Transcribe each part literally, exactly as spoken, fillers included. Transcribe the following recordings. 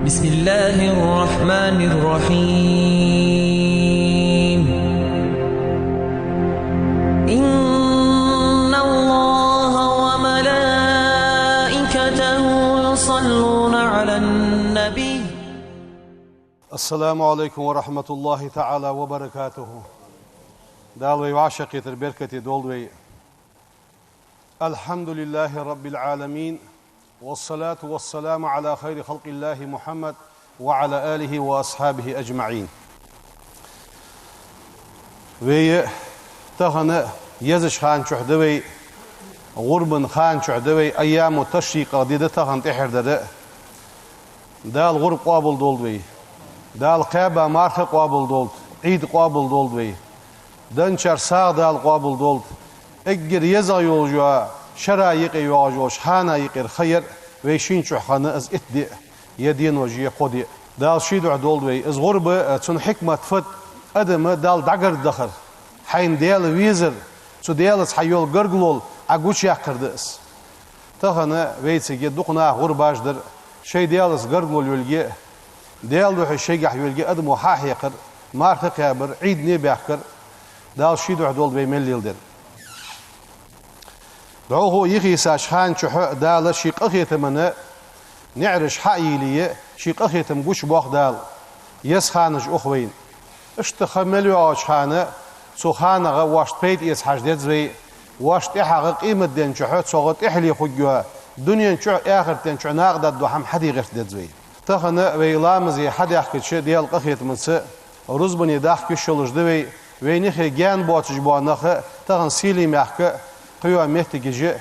بسم الله الرحمن الرحيم. إن الله وملائكته يصلون على النبي. السلام عليكم ورحمة الله تعالى وبركاته. Дала вай вӀашагӀкхетар беркате долда вай. الحمد لله رب العالمين، والصلاة والسلام على خير خلق الله محمد وعلى آله وأصحابه أجمعين. Вай тахан езача хана чухь да вай, гӀурбан хана чухь да вай, айяму ташрикъах ди да тахан тӀехьардар. Дала гӀурба къоабал долда вай. Дала кхаьба марха къоабал долда, Ӏийд къоабал долда вай. Денначар сагӀа Дала къоабал долда. Эггара езагӀа йолаш йола, шера юкъе йоагӀаш йолча хана юкъера ха яр вай шийна чухь хинна из итт ди, е денош, е кхо ди. Дала ший духьа долда вай. Из гӀурба, цун хьикмат фуд, адам Далла дӀагаргадахар, хьайна Даьла везар, цу Даьлаца хьа йола гаргало Ӏа гучаяккхар да из. Тахан вайцига дукха наха гӀурбаш дар, шоай Даьлаца гаргало йолга, Даьла духьа шоайгахьа йолга адамо хьа а хьекхар, марха кхаьбар, Ӏийдане баьхкар. Дала ший духьа долда вай мел леладер. ДӀахо йихийсача хана чухь Дала ший къахетама наӀараш хьа а йийле, ший къахетам гучабоах Дала. Еза ханаш ух вайна. Иштта ха мел йоагӀача хана, цу ханагӀа вошта пайда эца хьажа деза вай, вошта тӀехьагӀа къематден чухь цу гӀа тӀехьале хургйола, дунен чухь, ахартен чухь накъадаргдола хӀама хьаде гӀерта деза вай. Тахан вай ламазе хьадаьхкача Даьла къахетамца рузбане дахка йиш йолаш да вай, вайна юхе гаьна боацаш бола нах тахан Сийле-Мехка кхыйола моттигаш,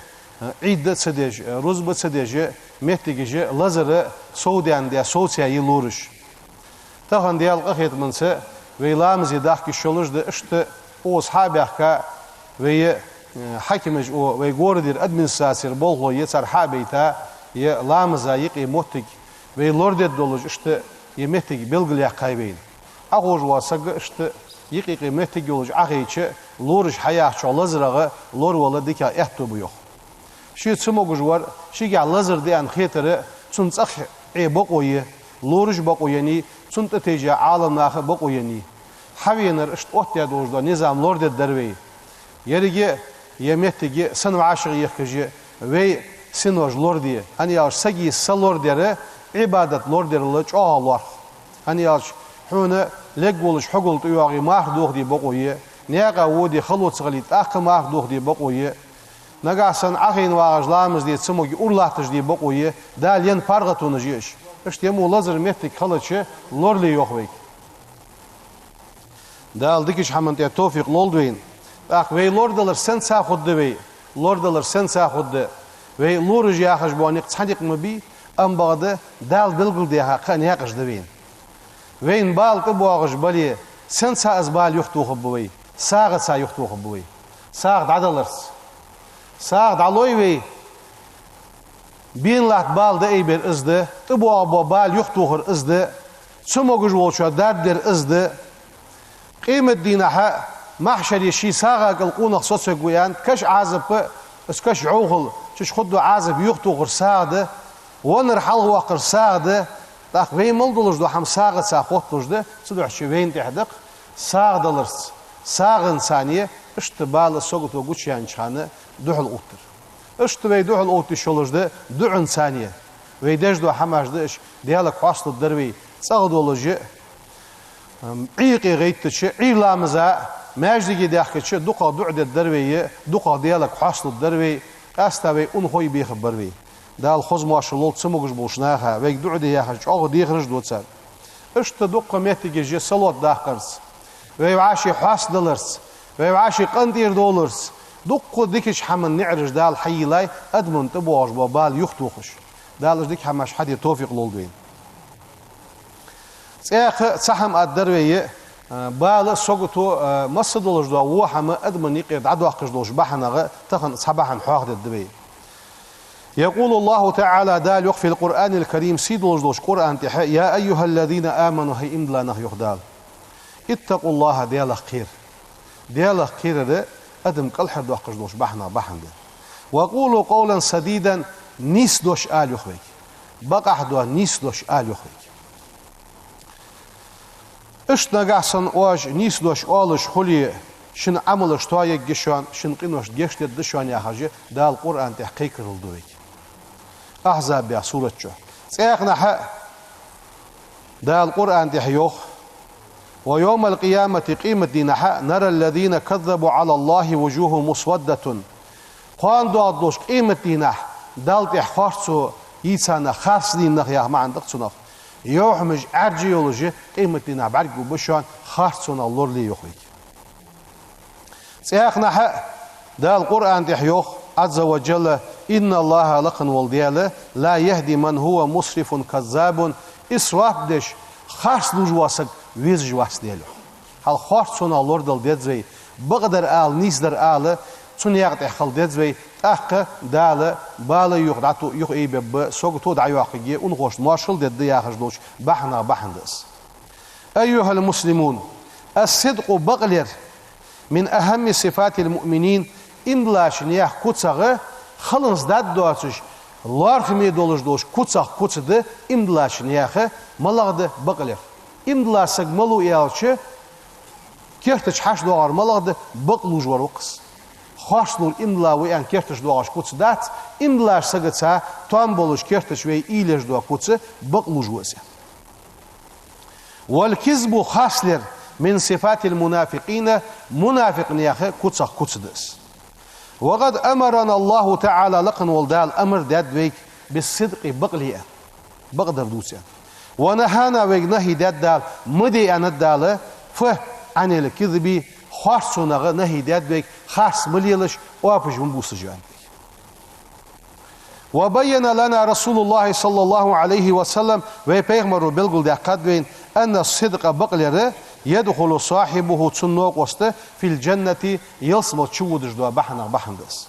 Ӏийд ца деш, рузба ца деш, моттигаш лазар совдаьнна да совцаь я лораш. Тахан Даьла къахетамца вай ламазе дахка йиш йолаш да, иштта укхаза хьа а баьхка, вай, э, хьакимаш, о, вай городера администрацера болхлой, е цар хьа а байта, е ламаза юкъе моттиг вай лорадергдолаш, иштта е моттиг белгалъяьккхай вайна. Ӏохувш вола саг иштта юкъе-юкъе моттиг йолаш Ӏохайча, лораш хьаяхача лазарагӀа лоравала дикагӀа аьттув ба йоах. Ше цамогаш вар, шийгахьа лазар да аьнна хетар, цун цӀагӀа Ӏе бокъо я, лораш бокъо еннай, цунна тӀатайжа Ӏаламнаха бокъо еннай. Хьавенар иштта оттадаь долаш дола низам лорадергдар вай. Еррига а е моттиг а санна вӀашагӀъехкаш, вай синош лораде. ХӀана аьлча сага са лорадар Ӏибадат лорадерал чӀоагӀа лоархӀ. ХӀана аьлча хьона лергволаш хьогал тӀайоагӀе марха дохаде бокъо я, наькъа воде хало ца хилийта тӀаккха марха дохаде бокъо я, нагахьа санна Ӏохайна вагӀаш ламаз де ца моге ура латташ де бокъо я, Дала енна паргӀатонаш я уж. Иштта е мо лазар моттиг хилча лорале йоах вайга. Дала дикача хӀаман тӀа товфикъ лолда вайна. ТӀаккха вай лорадаларца сенца хургда вай? Лорадаларца сенца хургда? Вай лораш яхаш бола никъ цхьа никъ ма бий, амма бакъда Дала белгалдаьха кхы а наькъаш да вайна. Вайна бала тӀабоагӀаш бале, сенца из бала юхатохаргба вай? СагӀаца юхатохаргба вай. СагӀа дӀадаларца. СагӀа дӀалой вай, бена латта бала дӀаайбар из да, тӀабоагӀа бола бала юхатохар из да, цамогаш волчоа дарба дар из да. Къематдийнахьа, махьшаре ший сагӀа кӀал къонах соцавергва аьнна, каша Ӏазап а, из каша йӀовхал, цу чу хургдола Ӏазап юхатохар сагӀа да, веннар хьалхаваккхар сагӀа да. ТӀаккха вай мел долаш дола хӀама сагӀаца хотталуш да, цудухьа вайна тӀехьа да-кх сагӀадаларца, сагӀанца а, иштта бала, сагото гучаяьннача хана духьалъоттар. Иштта вай духьалъотта йиш йолаш да дуӀанца а. Вай деш дола хӀамаш да уж Даьлага хьоасталургдар вай, цӀагӀа долаш а, Ӏуйре гӀайттача, Ӏуйра ламаза, маьждиге даьхкача дукхагӀа дуӀа дергдар вай, дукхагӀа Даьлага хьоасталургдар вай, къаьстта вай унахой бехаргбар вай. Дала хоза моаршал лолда цамогаш болча наха, вайга дуӀа де яхаш чӀоагӀа дехараш да цар. Иштта дуккха моттигаш я салот даккхарца, вай вӀаший хьоастадаларца, вай вӀаший къинтӀера довларца, дуккха дикача хӀаман наӀараш Дала хьайийллай, адамна тӀабоагӀаш бола бала юхатохаш. Дала уж дика хӀамаш хьаде товфикъ лолда вайна. ЦӀаькха а цхьа хӀама аргдар вай, а, бала, сагото, а, масса долаш дола во хӀама адамна юкъера дӀадоаккхаш долча бахьанех тахан цхьа бахьан хьоахадергда вай. يقول الله تعالى, Дала йоах في القرآن الكريم, сий долаш долча Къуръан тӀа: يا أيها الذين آمنوا, хӀай иман дилла нах, йоах Дала. اتقوا الله, Даьлах кхера. Даьлах кхерар адам кӀалхардоаккхаш долча бахьанех бахьан да. وقولوا قولا سديدا, нийса дош ала, йоах вайга. Бакъахьа дола нийса дош ала, йоах вайга. Иштта нагахь санна оаш нийсдош оалаш хуле, шун Ӏамалаш тоаергья шоана, шун къиношта гешт дергда шоана яхаш, Дала Къуръан тӀа кхайкарал ду вайга. Ахьзаб яха сурат чу. Цхьаькханахьа Дала Къуръан тӀа йоах: «ويوم القيامة», къематдийнахьа, «نرى الذين كذبوا على الله وجوههم مسودة». Кхоана доагӀаш долча къематдийнахьа Далла тӀа харцо йийца нах, харцдийнах яха маӀан да-кх цунах. Йовхьамаш Ӏаьржа йолаш, къематдийнахьа бӀаргагургба шоана харцонах лорале, йоах вайга. Цхьаькханахьа Дала Къуръан тӀа йоах, Ӏазза ва Джалла: «إن الله», лакха вола Даьла, «لا يهدي من هو مسرف كذاب», исраф деш, харц лувш вола саг везаш вац Даьла, йоах. Хьал харцонах лорадала деза вай, бакъдар ала, нийсдар ала, цу наькъа тӀа хила деза вай, тӀаккха Дала бала юха дӀату-, юха айбебба, сагото дӀайоаккхаргья, унахошта моаршал дергда яхаш долча бахьанех бахьан да из. أيها المسلمون، الصدق, бакълер, من أهم صفات المؤمنين, иман долча наьха куцех, халонца дад доацаш, лоархӀаме долаш долча куцех куц да иман долча наьха, малагӀа да бакълер. Иман дола саг малув аьлча, керта чу хьош доагӀар малагӀа да, бакълувш вар ва-кх из. Харцлувр иман дола ва аьнна керта чу доагӀаш куц дац, иман долча сагаца тоам болаш керта чу вай уйла еш дола куц бакълувш ва из. والكذب, харцлер, من صفات المنافقين, мунафикъ наьха куцех куц да из. وقد أمرنا الله تعالى, лакха вола Дала амар даьд вайга, بالصدق, бакъле аьнна, бакъдар дувца аьнна. ونهانا, вайга нахьи даьд Дала, ма де аьннад Дала, фу, عن الكذب, харцонах нахьи даьд вайга, харц ма лелаш, оапаш ма бувцалаш, аьннад вайга. وبين لنا رسول الله صلى الله عليه وسلم, вай пайхамаро белгалдаьккхад вайна, أن الصدق, бакълер, يدخل صاحبه, цун новкъост, في الجنة, ялсмала чуводаш дола бахьанех бахьан да из.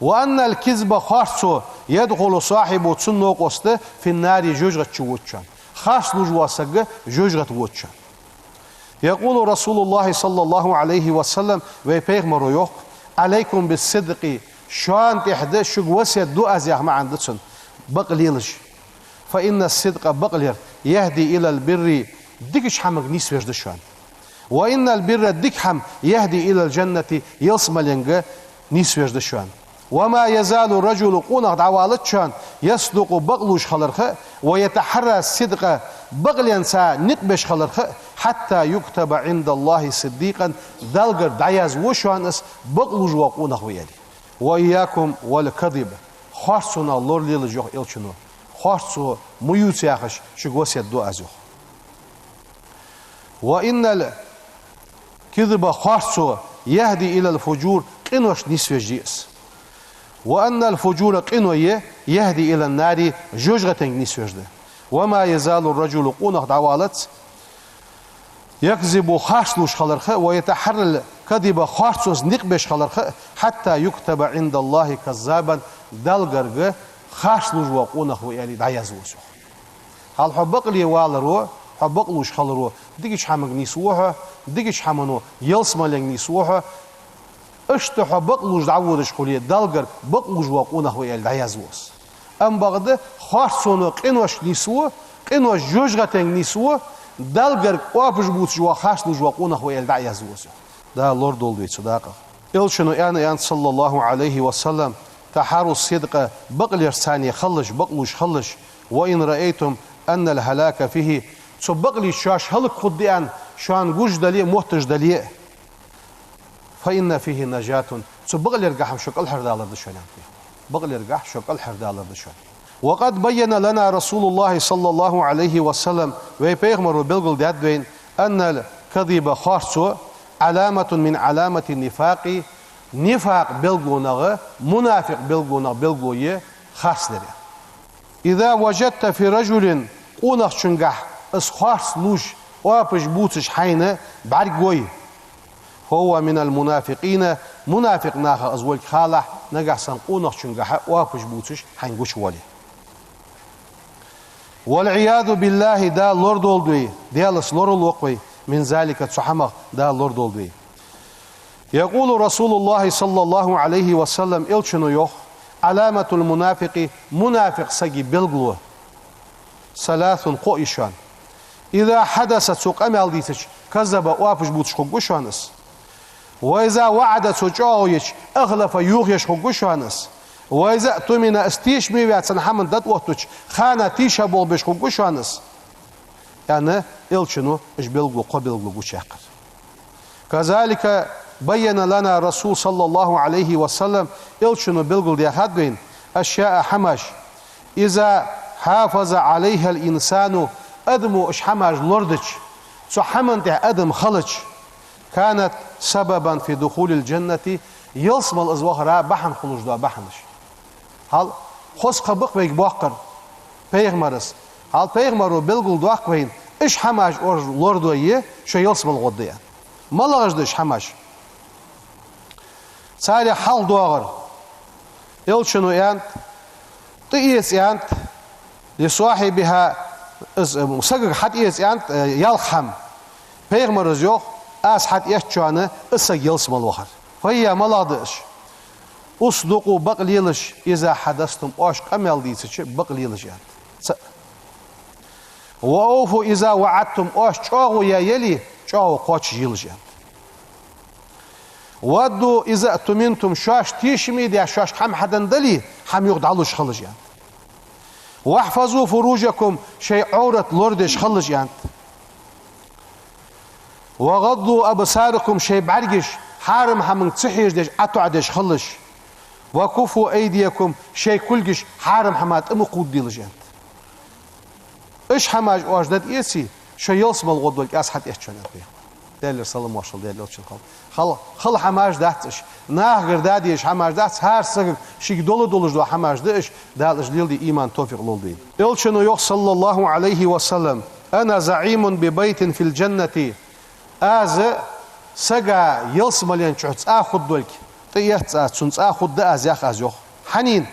وأن الكذب, харцо, يدخل صاحبه, цун новкъост, في النار, жожагӀате чувода шоана. Харц лувш вола саг жожагӀате вода шоана. يقول رسول الله صلى الله عليه وسلم, вай пайхамаро йоах: «عليكم بالصدق», шоана тӀехьа да, шуга васкет ду аз яха маӀан да цун, бакълелаш. «فإن الصدق», бакълер, «يهدي إلى البر», дикача хӀамага нийсвеш да шоана. «وإن البر», дика хӀама, «يهدي إلى الجنة», ялсмаленга нийсвеш да шоана. «وما يزال الرجل», къонах дӀавалац шоана, «يصدق», бакълувш хиларах, «ويتحرى الصدق», бакъленца никъ беш хиларах, «حتى يكتب عند الله صديقا», Далла гарга дӀаязво шоана из, бакълувш вола къонах ва аьле. «وإياكم والكذب», харцонах лоралелаш, йоах Элчано. Харцо ма ювца яхаш, шуга васкет ду аз, йоах. «وإن الكذب», харцо, «يهدي إلى الفجور», къиношта нийсвеш я из. «وأن الفجور», къино я, «يهدي إلى النار», жожагӀатенга нийсвеш да. «وما يزال الرجل», къонах дӀавалац, «يكذب», харц лувш хиларах, «ويتحرى الكذب», харцонца никъ беш хиларах, «حتى يكتب عند الله كذابا», Далла гарга харц лувш вола къонах ва аьле дӀаязво из, йоах. Хьал хьо бакъле валаро, хьо бакълувш хиларо, дикача хӀамага нийсво хьо, дикача хӀамано ялсмаленга нийсво хьо. Иштта хьо бакълувш дӀаводаш хуле, Далла гарга бакълувш вола къонах ва аьле дӀаязво из. Амма бакъда харцоно къиношта нийсво, къинош жожагӀатенга нийсво, Далла гарга оапаш бувцаш вола, харц лувш вола къонах ва аьле дӀаязво из. Дала лорадолда вай цу дакъах. Элчано аьнна, аьннад, صلى الله عليه وسلم: «تحروا الصدق», бакълерча царна хилалаш, бакълувш хилалаш, «وإن رأيتم أن الهلاك فيه», цу бакъле шоаш хӀалакхургда аьнна шоана гуш дале а, мотташ дале а, «فإن فيه نجاة», цу бакълергахьа шо кӀалхардалар да шоана, аьннад. Бакълергахьа шо кӀалхардалар да шоана. «وقد بين لنا رسول الله صلى الله عليه وسلم», вай пайхамаро белгалдаьд вайна, «أن الكذب», харцо, «علامة من علامات النفاق», нифакъа белгалонех, мунафикъ белгалонех белгало я харцлер. «إذا وجدت في رجل», къонахчунгахьа из харц лувш, оапаш бувцаш хьайна бӀаргагой, «فهو من المنافقين», мунафикъ нахах из волга халахь, нагахьа санна къонахчунгахьа оапаш бувцаш хьайна гучавоале. «والعياذ بالله», Дала лорадолда вай, Даьлаца лоралуш вай, «من ذلك», цу хӀамах Дала лорадолда вай. «يقول رسول الله صلى الله عليه وسلم», Элчано йоах: «علامة المنافق», мунафикъ сага белгало, «ثلاث», кхоъ я шоана. إذا حدث цо къамаьл дийцача, كذب оапаш бувцаш хургва шоана из. وإذا وعد цо чӀоагӀо йича, أخلف йохаеш хургва шоана из. وإذا اؤتمن из тешаме ваь цхьан хӀаман тӀа оттача, خان тийша болх беш хургва шоана из. Яъни, Элчано уж белгало, кхо белгало гучаяьккхар. كذلك بين لنا الرسول صلى الله عليه وسلم Элчано белгалдаьхад вайна أشياء хӀамаш إذا حافظ عليها الإنسان адамо уж хӀамаш лорадича, цу хӀаман тӀа адам хилча كانت سببا في دخول الجنة ялсмала из вахара бахьан хулаш дола бахьанаш. Хьал, хоза кхаъ ба-кх вайга боаккхар пайхамара. Хьал, пайхамаро белгалдоаккх вайна, уж хӀамаш оаш лорадой, шо ялсмала гӀоргда аьнна. МалагӀаш да уж хӀамаш? Царех хьалха доагӀар. Элчано аьннад, тӀаэца аьннад, لصاحبها из, м, сагага хьатӀаэца аьннад, э, ялх хӀама. Пайхамара йоах, аз хьатӀаэцачоа из саг ялсмала вахар. فهي малагӀа да уж? اصدقوا бакълелаш إذا حدثتم оаш къамаьл дийцача бакълелаш аьннад. Цаъ. وأوفوا إذا وعدتم оаш чӀоагӀо яь яле, чӀоагӀо кхоачашъелаш аьннад. وأدوا إذا اؤتمنتم шоашта тешаме даь, шоашка хӀама хьаденна дале, хӀама юха дӀалуш хилалаш аьннад. واحفظوا فروجكم шоай Ӏоврат лорадеш хилалаш аьннад. وغضوا أبصاركم шоай бӀаргаш хьарам хӀаманга ца хьежадеш, ӀотоӀадеш хилалаш. وكفوا أيديكم шоай кулгаш хьарам хӀаман тӀа ма кхувдделаш аьннад. Уж хӀамаш оаш дӀатӀаэце, шо ялсмала гӀоргдолга аз хьатӀаэцачоа аьннад пайхамара. Даьлера салам-моаршал далда Элчана. Хьал, хала хӀамаш дац уж. Нахагара дӀадеш хӀамаш дац, хӀара сагага шийга дола долаш дола хӀамаш да уж, Дала уж леладе иман, товфикъ лолда вайна. Элчано йоах, صلى الله عليه وسلم: أنا زعيم ببيت في الجنة аз сага ялсмален чу цӀа хургдолга тӀаэц аз, цунна цӀа хургда аз, яхаш аз йоах. Хьанна?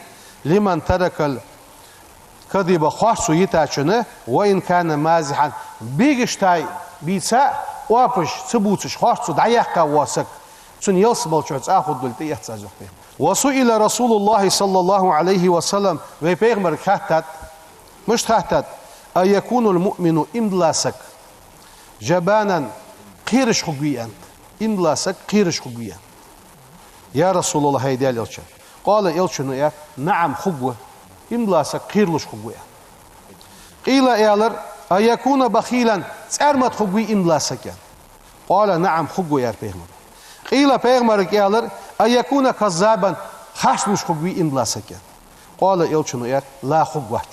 لمن ترك الكذب харцо йитачунна, وإن كان مازحا бегашта бийца а, оапаш ца бувцаш харцо дӀаяьккха вола саг, цунна ялсмален чу цӀа хургдолга тӀаэц аз йоах пайхамара. وسئل رسول الله صلى الله عليه وسلم вай пайхамарга хаьттад, мишта хаьттад: أيكون المؤمن иман дола саг جبانا кхераш хургвий аьннад. Иман дола саг кхераш хургвий аьннад. يا رسول الله хӀай Даьла Элча. قال Элчано аьлар: نعم хургва. Иман дола саг кхералуш хургва аьннад. قيل аьлар: أيكون بخيلا цӀармат хургвий иман дола саг аьннад. قال نعم хургва аьлар пайхамара. قيل пайхамарга аьлар: أيكون كذابا харцлувш хургвий иман дола саг аьннад. قال Элчано аьлар: لا хургвац.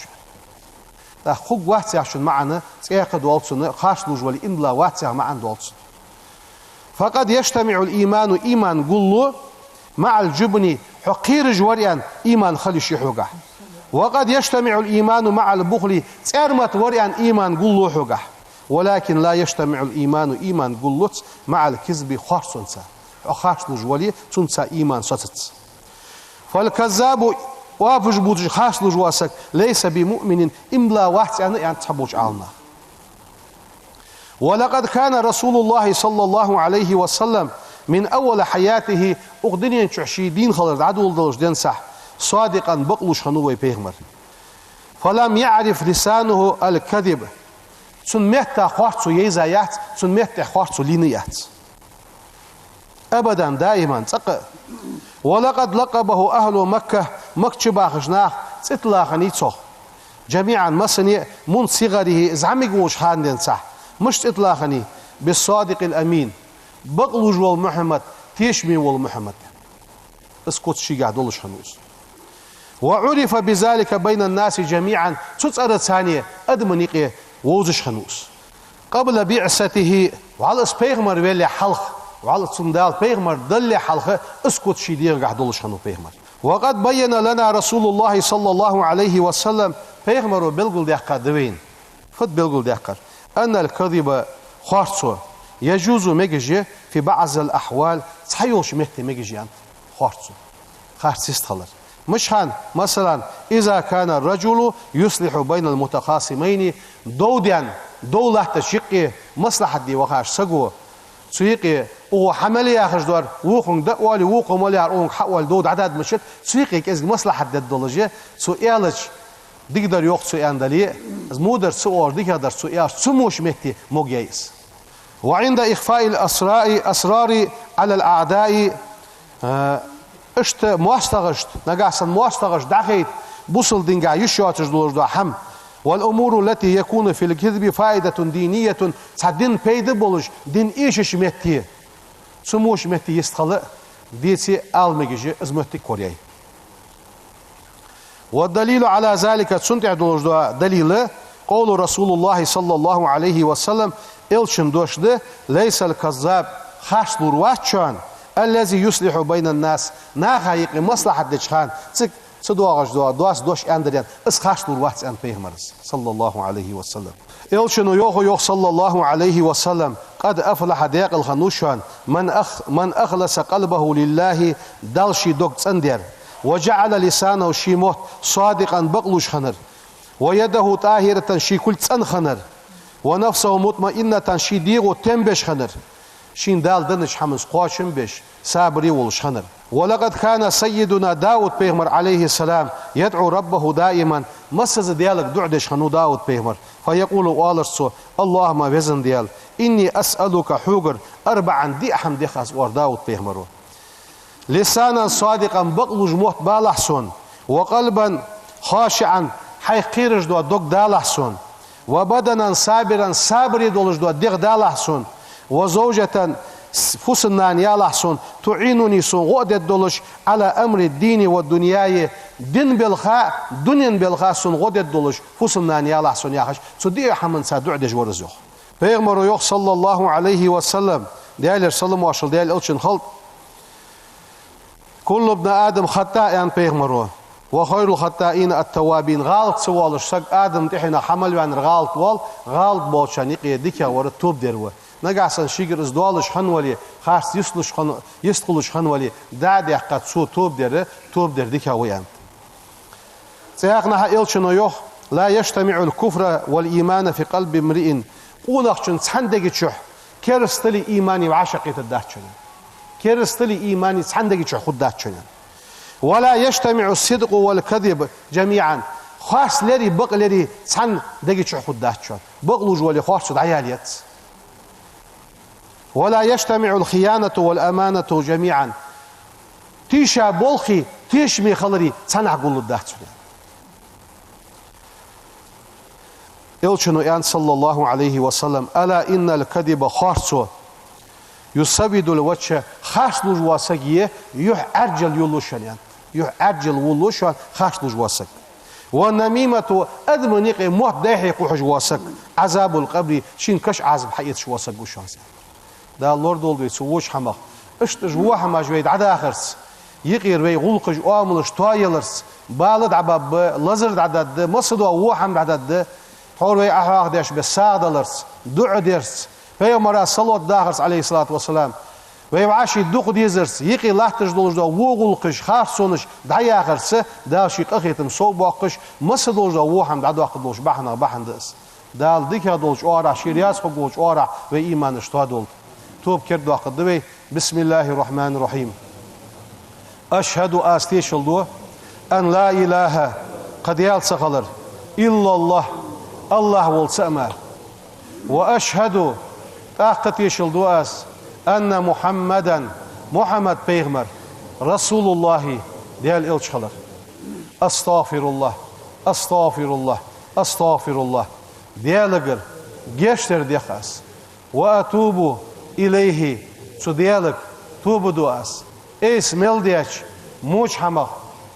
ТӀаккха хургвац яхачун маӀан цӀаькха долаш да, харцлувш вале иман дола вац яха маӀан долаш да. فقد يجتمع الإيمان иман гуллу مع الجبن хьо кхераш вар аьнна иман хила йиш я хьогахь. وقد يجتمع الإيمان مع البخل цӀармат вар аьнна иман гуллу хьогахь. ولكن لا يجتمع الإيمان иман гуллуц مع الكذب харцонца. Хьо харцлувш вале, цунца иман соцац. فالكذاب оапаш бувцаш харцлувш вола саг ليس بمؤمن иман дола вац аьнна аьннад цхьаболча Ӏаламнаха. ولقد كان رسول الله صلى الله عليه وسلم من أول حياته укх дунен чу ший дийна хилар дӀадоладелча денз صادقا бакълувш хиннав вай пайхамар. فلم يعرف لسانه الكذب цун метта харцо йайза яц, цун метта харцо лийнна яц. أبدا даиман цӀаккха а. ولقد لقبه أهل مكة Макка чу бахача наха цӀи тилла хиннай цох جميعا массане а من صغره зӀамига волча хана денз. Мишта цӀи тилла хиннай? بالصادق الأمين бакълувш вола Мухьаммад, тешаме вола Мухьаммад. Из куц шийгахь долаш хиннав из. وعرف بذلك بين الناس جميعا цу цӀерца адамашта юкъе вовзаш хиннав из. قبل بعثته вӀалла из пайхамар веллехь хьалха, вӀалла цунна Дала пайхамар даллехь хьалха из куц ший дегӀагахь долаш хиннав пайхамара. وقد بين لنا رسول الله صلى الله عليه وسلم пайхамаро белгалдаьккхад вайна. Фуд белгалдаьккхар? أن الكذب харцо يجوز мегаш я في بعض الأحوال цхьайолча метте мегаш я аьннад харцо. Харц йистхилар. Мишта хана? مثلا إذا كان الرجل يصلح بين المتخاصمين дов даьнна, дов латтача юкъе маслахьат де вахача саго, цу юкъе укхо хьа мел яхаш дар вокхунга дӀаоале, вокхо мел яхар укхунга хьаоале, дов дӀадоадача, цу юкъе кӀезига маслахьат дергдолаш я, цо аьлча, Дикадар йоах цо аьнна дале, из во дар ца оалаш, дикадар цо аьлча, цу мо йолча метте могаяьй из. وعند إخفاء الأسرار، الأسرار على الأعداء, э, иштта моастагӀашта, нагахьа санна моастагӀашта дӀахайта, бусалба динагахьа йиш йоацаш долаш дола хӀама. والأمور التي يكون في الكذب فائدة دينية, цхьа дина пайда болаш, дин эшаш метте. Цу мо йолча метте йистхила а, деций ала мегаш я, из моттиг кораяьй. والدليل على ذلك, цунна тӀа долаш дола далил, قول رسول الله صلى الله عليه وسلم, элчан дош да: ليس الكذاب, харц лувр вац шоана, الذي يصلح بين الناس, наха юкъе маслахьат деча хана, цӀи ца доагӀаш дола доаца дош аьннадар, из харц лувр вац, аьннад пайхамара, صلى الله عليه وسلم. Элчано йоах, йоах, صلى الله عليه وسلم: قد أفلح, даькъала хиннав шоана, من أخ-، من أخلص قلبه لله, Далла ший дог цӀендаьр, وجعل لسانه, ший мотт, صادقا, бакълувш хиннар, ويده طاهرة, ший кулг цӀена хиннар, ونفسه مطمئنة, ший дегӀо тем беш хиннар, шийна Дала деннача хӀаманца кхоачам беш, сабаре волаш хиннар. ولقد كان سيدنا داود, пайхамар, عليه السلام, يدعو ربه دائما, массаза Даьлага дуӀа деш хиннав Дауд пайхамар. فيقول, оалар цо: اللهم, веза Даьла, إني أسألك, хьогара, أربعا, диъ хӀама дех аз, оалар Дауд пайхамара. لسانا صادقا, бакълувш мотт балахь сона, وقلبا خاشعا, хьайх кхераш дола дог далахь сона, وبدنا صابرا, сабаре долаш дола дегӀ далахь сона, وزوجة, с-, фусам-нана ялахь сона, تعينني, сона гӀо а дергдолаш, على أمر ديني ودنياي, дина балха, дунен балха сона гӀо дергдолаш фусам-нана ялахь сона, яхаш, цу диъ хӀаманца дуӀа деш вар из, йоах. Пайхамара йоах, صلى الله عليه وسلم, Даьлера салам-моаршал Даьла элчанна хилда: كل ابن آدم خطاء, аьннад пайхамара, وخير الخطائين التوابون. ГӀалат ца воалаш саг, Адама тӀехьенах хьа мел ваьннар гӀалат воал, гӀалат болчарна юкъе дикагӀвар тоба дер ва. Нагахьа санна шийгара из доалаш хинна вале, харц йистхулаш хинна, йистхулаш хинна вале, дӀа а даьккха, цо тоба дер, тоба дер дикагӀа ва, аьннад. ЦӀаькха а элчано йоах: لا يجتمع الكفر والإيمان في قلب امرئ. Къонахчун цхьан дега чу керастали имани вӀашагӀкхетаргдац шоана. Керастали имани цхьан дега чу хургдац шоана. ولا يجتمع الصدق والكذب جميعا. Харц лери, бакъ лери цхьан дега чу хургдац шоана. Бакълувш вале, харцо дӀаялац. ولا يجتمع الخيانة والأمانة جميعا. Тийша болхи, тешаме хилари цхьаннахьа гуллургдац хьона. Элчано аьннад, صلى الله عليه وسلم: ألا إن الكذب, харцо, يسود الوجه, харц лувш вола саг е, юхь Ӏаьржал йолалу шоана, аьннад. Юхь Ӏаьржал волалу шоана харц лувш вола саг. والنميمة, адамашта юкъе мотт дӀайха кхухьаш вола саг, عذاب القبر, шийна каша Ӏазап хьаэцаш вола саг ва шоана, аьннад. Дала лорадолда вай цу воча хӀамах. Иштта уж во хӀамаш вай дӀадахарца, юкъера вай гӀулакхаш, оамалаш тоаяларца, бала дӀабаргба, лазар дӀадаргда, массадола во хӀама дӀадаргда, тхьовра вай Ӏохьоахадеш бе сагӀа даларца, дуӀа дерца, пайхамара салот дахарца, عليه الصلاة والسلام, вай вӀаший дукха дезарца, юкъе латташ долаш дола во гӀулакхаш, харцонаш дӀаяхарца, Дала ший къахетам совбоаккхаш, массадолаш дола во хӀама дӀадоаккхаргдолаш бахьанех бахьан да из. Дала дикагӀа долча оагӀорахьа, Ше раьза хургволча оагӀорахьа вай иманаш тоадолда. Тоба кердоаккхаргда вай. بسم الله الرحمن الرحيم. أشهد, аз тешал ду, أن لا إله, кхы Даьла ца хилар, إلا الله, АллахӀ волча цаӀ мара. وأشهد, тӀаккха тешал ду аз, أن محمدا, Мухьаммад пайхамар, رسول الله, Даьла элча хилар. أستغفر الله، أستغفر الله، أستغفر الله. Даьлагара гешт дар дех аз. وأتوب إليه, цу Даьлага тоба ду аз. Айса мел деча воча хӀамах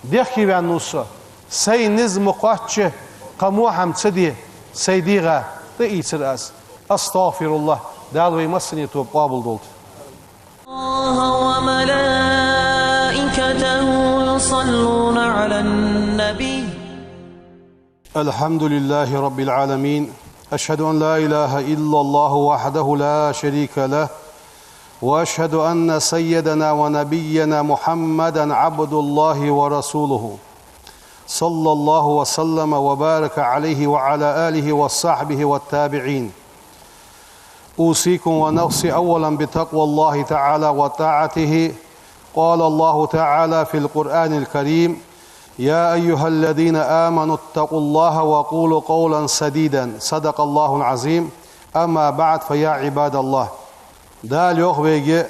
дехкеваьннав со, сай низ ма кхоачча, кхы во хӀама ца де, сай дегӀа тӀаийцар аз. أستغفر الله. Дала вай массане тоба къоабалдолда. الله وملائكته يصلون على النبي. الحمد لله رب العالمين. أشهد أن لا إله إلا الله وحده لا شريك له، وأشهد أن سيدنا ونبينا محمدا عبد الله ورسوله، صلى الله وسلم وبارك عليه وعلى آله وصحبه والتابعين. أوصيكم ونفسي أولا بتقوى الله تعالى وطاعته. قال الله تعالى في القرآن الكريم: يا أيها الذين آمنوا اتقوا الله وقولوا قولا سديدا. صدق الله العظيم. أما بعد، فيا عباد الله. Дала йоах вайга: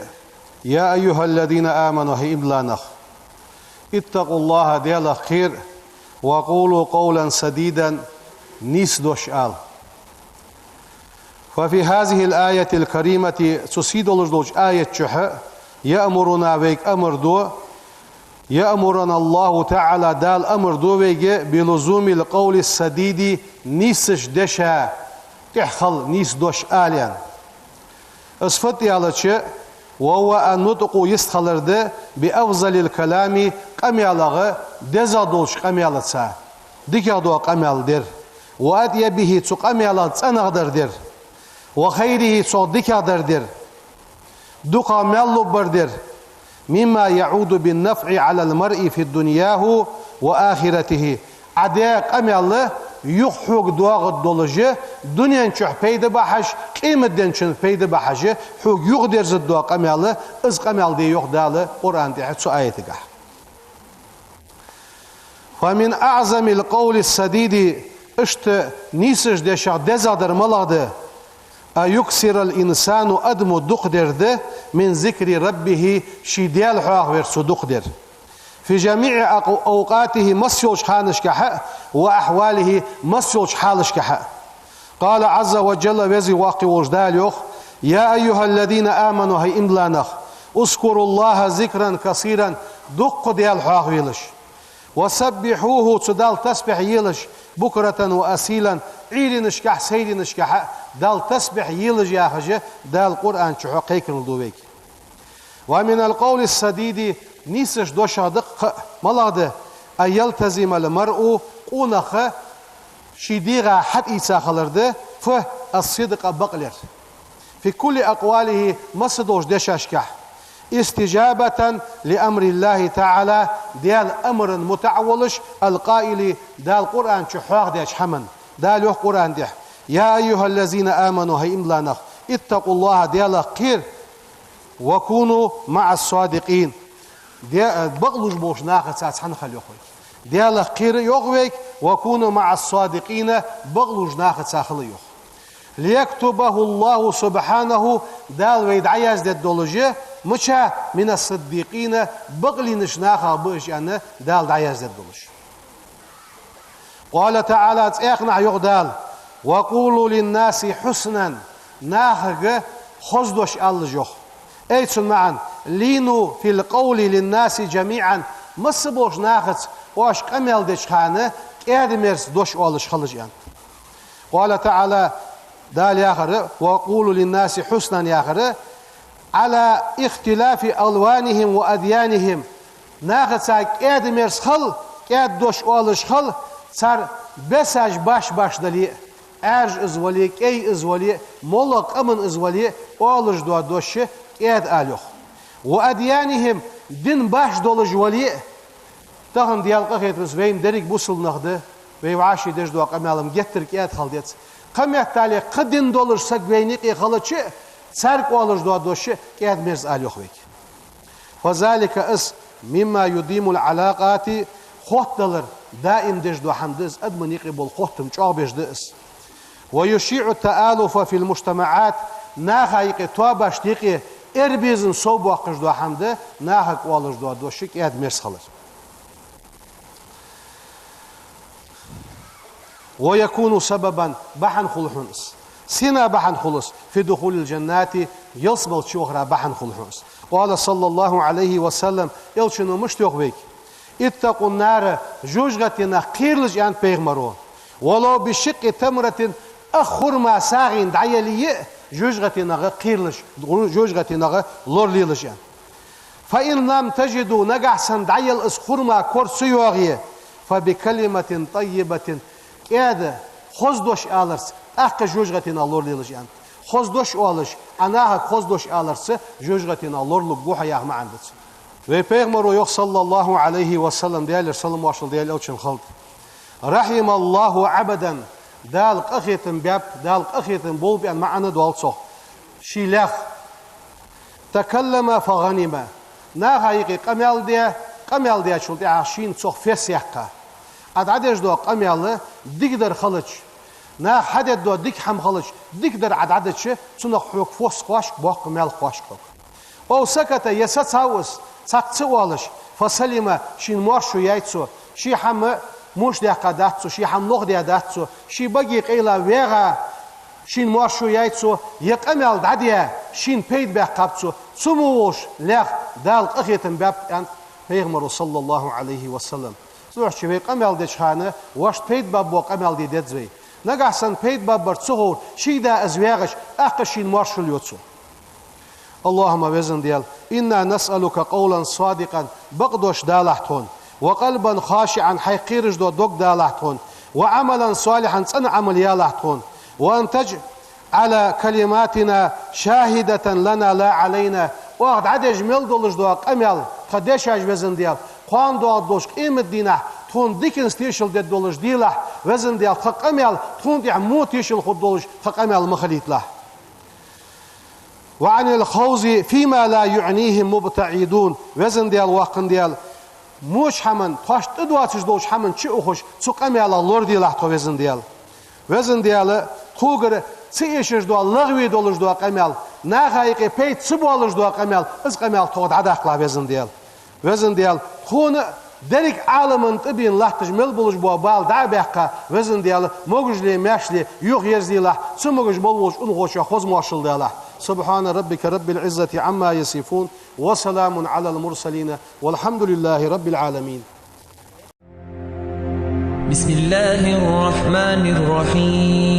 يا أيها الذين آمنوا, хӀай иман дилла нах, اتقوا الله, Далах кхера, وقولوا قولا سديدا, нийса дош ала. ففي هذه الآية الكريمة, цу сий долаш долча аят чухь, يأمرنا, вайга амар ду, يأمرنا الله تعالى, Дала амар ду вайга, بلزوم القول السديد, нийсача деша тӀехьа хила, нийса дош ала аьнна. Из фуд аьлча, وهو النطق, йистхилар да, بأفضل الكلام, къамаьлагӀа дезагӀа долча къамаьлаца, дикагӀа дола къамаьл дар, وأطيبه, цу къамаьлагӀа цӀенагӀдар дар, وخيره, цох дикагӀдар дар, дукхагӀа маьл лургбар дар, مما يعود بالنفع على المرء في دنياه وآخرته. Ӏа даь къамаьл юха хьога доагӀаргдолаш, дунен чухь пайда бахьаш, къематден чухь пайда бахьаш, хьога юхадерзаргдола къамаьл, из къамаьл да йоах Дала Къуръан тӀа цу аятагахь. فمن أعظم القول السديد, иштта нийсача дешах дезагӀдар малагӀа да: أن يكثر الإنسان, адамо дукха дер да, من ذكر ربه, ший Даьла хьоахавар цо дукха дер, في جميع أق-, أوقاته, масса йолча ханашкахь а, وأحواله, масса йолча хьалашкахь а. قال عز وجل, Веза-Воккха волча Дала йоах: يا أيها الذين آمنوا, хӀай иман дилла нах, اذكروا الله ذكرا كثيرا, дукха Даьла хьоахавелаш, وسبحوه, цу Далла тасбихь елаш, بكرة وأصيلا, Ӏуйранашкахь, сайранашкахь а Далла тасбихь елаш, яхаш, Дала Къуръан чухь кхайкарал ду вайга. ومن القول السديد, нийсача дешах да кхы а малагӀа да: أن يلتزم المرء, къонах ший дегӀа хьатӀаийца хилар да, фу, الصدق, бакълер, في كل أقواله, масса долча дешашкахь, استجابة لأمر الله تعالى, Даьла амарна мутӀахьа волаш, القائل, Дала Къуръан чу хьоахадаьча хӀаман. Дала йоах Къуръан тӀа: يا أيها الذين آمنوا, хӀай иман дилла нах, اتقوا الله, Далах кхера, وكونوا مع الصادقين, де-, бакълуш болча нахаца цхьана хила, йоах вайга. Далах кхера, йоах вайга, وكونوا مع الصادقين, бакълуш нахаца хила, йоах. ليكتبه الله سبحانه, Дала вай дӀаяздергдолаш, мича, من الصديقين, бакълийнача нахах ба уж аьнна, Дала дӀаяздергдолаш. قال تعالى, цхьаькханахьа йоах Дала: وقولوا للناس حسنا, нахага хоза дош алалаш, йоах. Ай, цун маӀан: لينوا في القول للناس جميعا, масса болча нахаца оаш къамаьл деча хана кӀаьда-мерза дош оалаш хилалаш, аьнна. قال تعالى, Дала яхар, وقولوا للناس حسنا яхар, على اختلاف ألوانهم وأديانهم, нахаца кӀаьда-мерза хила, кӀаьда дош оалаш хила, цар бесаш баш-баш дале а, Ӏаьржа из вале а, кӀай из вале а, моллагӀа къаман из вале а, оалаш дола дош кӀаьда ала, йоах. وأديانهم, дин баш долаш вале а, тахан Даьла къахетамца вайна деррига бусалба нах да, вай вӀаши деш дола къамаьл-м геттара кӀаьда хила деза. Кхыметтел кхы дин долаш саг вайна юкъе хилча а, царга оалаш дола дош кӀаьда-мерза ала, йоах вайга. فذلك, из, مما يديم العلاقات, хоттадалар даим деш дола хӀама да из, адамашта юкъе бола хоттам чӀоагӀбеш да из. ويشيع التآلف في المجتمعات, наха юкъе, тоабашта юкъе эрбезам совбоаккхаш дола хӀама да нахага оалаш дола дош кӀаьда-мерза хилар. ويكون سببا, бахьан хул хьона из. Сенна бахьан хул из? في دخول الجنة, ялсмала чувахара бахьан хул хьона из. قال صلى الله عليه وسلم, Элчано мишта йоах вайга: اتقوا النار, жожагӀатенах кхералаш, аьннад пайхамаро. ولو بشق تمرة, ах хурма сагӀийна дӀаяле а, жожагӀатенах кхералаш, жожагӀатенах лоралелаш, аьннад. فإن لم تجدوا, нагахьа санна дӀаяла из хурма кора ца йоагӀе, فبكلمة طيبة, кӀаьда, хоза дош аларца, тӀаккха жожагӀатенах лоралелаш, аьннад. Хоза дош оалаш, Ӏа нахага хоза дош аларца жожагӀатенах лоралургва хьо яха маӀан да цун. Вай пайхамаро йоах, صلى الله عليه وسلم, Даьлера салам-моаршал Даьла Элчанна хилда: رحم الله عبدا, Дала къахетам баьб, Дала къахетам болба аьнна маӀан доал цох, ший лаьх. تكلم فغنم, наха юкъе къамаьл даь, къамаьл дечул тӀехьагӀа шийна цох фес яьккха. Ӏа дӀадеш дола къамаьл дикадар хилча, наха хьадеш дола дика хӀама хилча, дикадар Ӏа дӀадича, цунах хьога фос кхоачаргба, боккха маьл кхоачаргба хьога. أو سكت, е сацав из, цхьаккха ца оалаш, فسلم, шийна моаршо яьй цо, ший хӀама муш даьккха дац цо, ший хӀама лох даь дац цо, ший баге къайла ваьгӀа, шийна моаршо яьй цо, е къамаьл дӀадаь, шийна пайда баьккхаб цо, цу мо волча лаьх Дала къахетам баьб, аьннад Пайхамаро, صلى الله عليه وسلم. Цудухьа вай къамаьл деча хана, вешта пайда баь бола къамаьл де деза вай. Нагахьа санна пайда баь бар ца ховр, ший да из ваьгӀача, тӀаккха шийна моаршал йо цо. اللهم, Веза Даьла, إنا نسألك قولا صادقا, бакъдош далахь тхона, وقلبا خاشعا, хьайх кхераш дола дог далахь тхона, وعملا صالحا, цӀена Ӏамал ялахь тхона, وأن تجعل كلماتنا شاهدة لنا لا علينا. Оаха дӀадеш мел долаш дола къамаьл, тха дешаш, Веза Даьла, кхоана доагӀаш долча къематдийнахьа тхона диканца тешал дергдолаш делахь, Веза Даьла, тха къамаьл тхона тӀехьа во тешал хургдолаш тха къамаьл ма хилийталахь. وعن الخوض فيما لا يعنيهم مبتعدون. Веза Даьла, воккха Даьла, моча хӀаман, тхоашта тӀадоацаш долча хӀаман чу ухаш, цу къамаьлах лораделахь тхо, Веза Даьла. Веза Даьла, тхогара ца эшаш дола, лагӀве долаш дола къамаьл, наха юкъе пайда ца боалаш дола къамаьл, из къамаьл тхох дӀадаккхалахь, Веза Даьла. Веза Даьла, тхона деррига Ӏаламан тӀабена латташ мел болаш бола бала дӀа а баьккха, Веза Даьла, могашал, маьршал юхаерзаделахь, цу могаш мел волча унахошка хоза моаршал далахь. سبحان ربك رب العزة عما يصفون، وسلام على المرسلين، والحمد لله رب العالمين. بسم الله الرحمن الرحيم.